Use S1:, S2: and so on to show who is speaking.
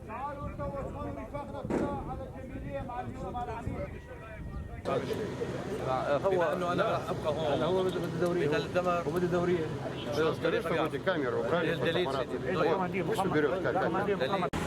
S1: تعالوا انتوا وصلوا رفاقنا على الجميليه مع مع العميد.
S2: هو انه انا راح ابقى هون.
S3: هو بده دوريه.
S2: الدمر.
S3: هو بده دوريه.
S4: Скорее, чтобы эти камеры убрали, фотоаппараты. Вот, пусть уберет камеру.